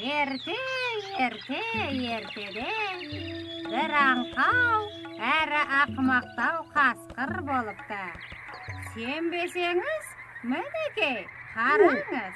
Ерте, ерте, ертеде бір аңқау әрі ақымақтау қасқыр болыпты. Сенбесеңіз, мінекей, қараңыз.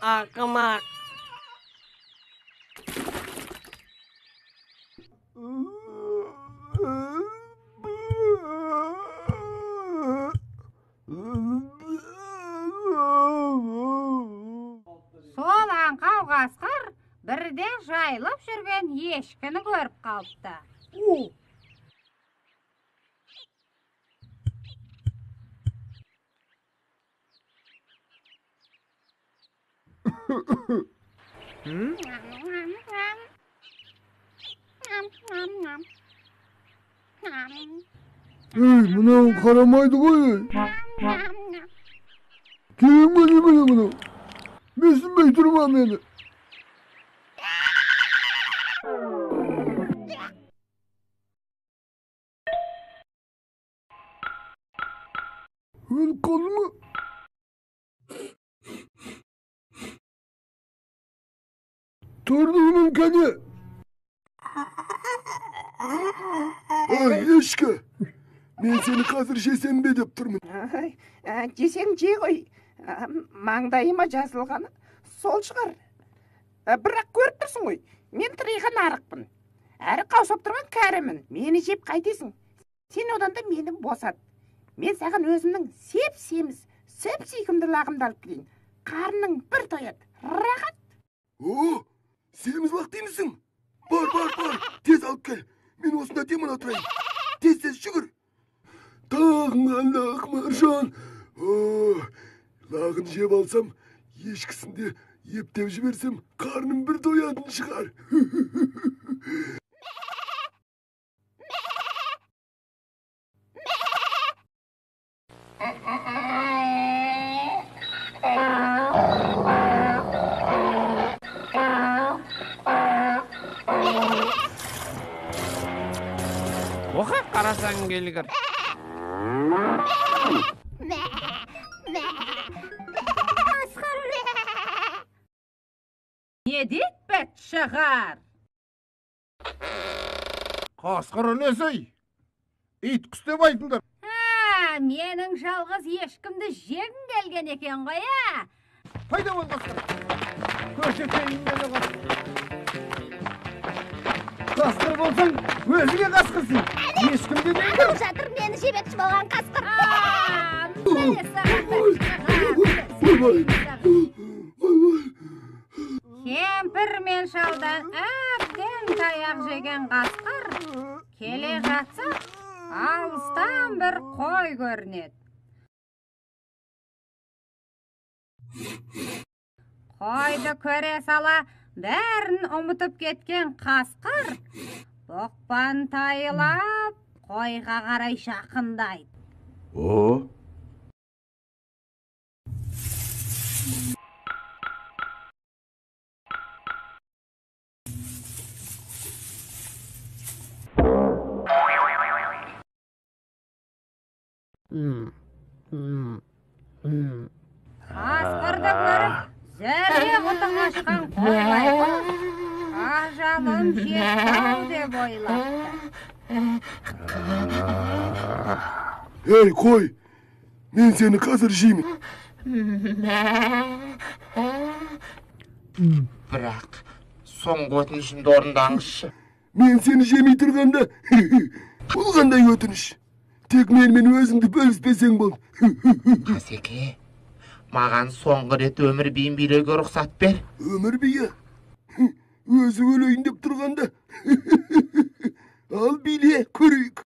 Ақымақ. Сол аңқау қасқыр бірде жайылып жүрген ешкіні көріп қалыпты. Ей, мынау қарамайды ғой. Келін міне, міне, мынау. Менсінбей тұрма мені. Өліп қалды ма? Тордығының кәне? Ай, ешкі! Мен сені қазір жесем бе деп тұрмын. Жесең же ғой. Маңдайыма жазылғаны сол шығар. Бірақ көріп тұрсың ғой, мен тыриған арықпын. Әрі қаусап тұрған кәрімін. Мені жеп қайтесің? Сен одан да мені босат. Мен саған өзімнің сеп-семіз, сүп-сүйкімді лағымды алып келейін. Қарның бір тояды. Рахат. О, семіз лақ деймісің? Бар, бар, бар, тез алып кел. Мен осында демала тұрайын. Тез-тез жүгір. Тағынған лақ, Маржан. О, лағын жеп алсам, ешкісін де ептеп жіберсем, қарным бір тоятын шығар. Оқа қарасаң келгір. Не деп бәт шығар? Қасқыр несі? Ит құс деп айтыңдар. Менің жалғыз ешкімді жегім келген екен ғой, ә? Пайда бол қасқыр. Көрсетейін мені қасқыр. Қасқыр болсаң, өзіңе қасқырсың. Ешкімде не Анау жатыр мені жемекші болған қасқыр. Міне саған бәт шығар. Кемпір мен шалдан әбден таяқ жеген қасқыр келе жатса, алыстан бір қой көрінеді. Қойды көре сала бәрін ұмытып кеткен қасқыр боқпан тайылап қойға қарай жақындайды. О! Қасқырды көріп, зәре құты қашқан қой байғұс ажалым жетті-ау деп ойлапты. Ей, қой, мен сені қазір жеймін. Бірақ соңғы өтінішімді орындаңызшы. Мен сені жемей тұрғанда, бұл қандай өтініш? Тек менімен өзіңді бөліспесең болды. Қасеке, маған соңғы рет өмір биін билеуге рұқсат бер. Өмір биі? Өзі өлейін деп тұрғанда. Ал биле, көрейік.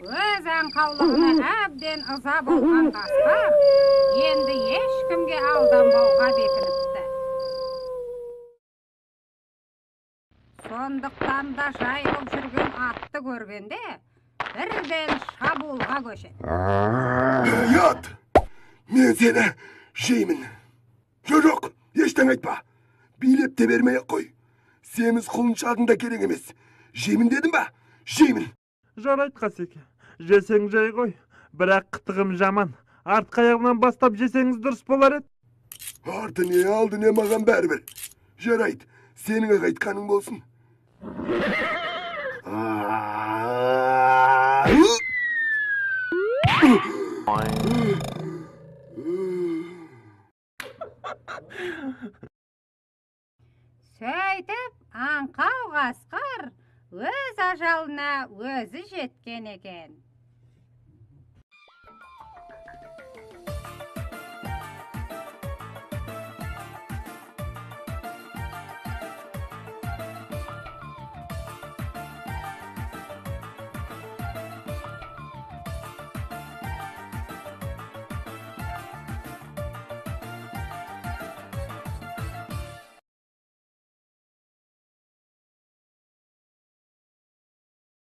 Өз аңқаулығына әбден ыза болған қасқыр енді ешкімге алданбауға бекініпті. Сондықтан да жайылып жүрген атты көргенде бірден шабуылға көшеді. Ей, ат! Мен сені жеймін. Жоқ, ештеңе айтпа. Билеп те бермей ақ қой. Семіз құлыншағың да керек емес. Жеймін дедім ба? Жеймін. Жарайды, Қасеке. Жесең жай ғой. Бірақ қытығым жаман. Артқы аяғынан бастап жесеңіз дұрыс болар еді. Арты не, алды не, маған бәрібір. Жарайды, сенің ақ айтқаның болсын. Сөйтіп, аңқау қасқыр өз ажалына өзі жеткен екен.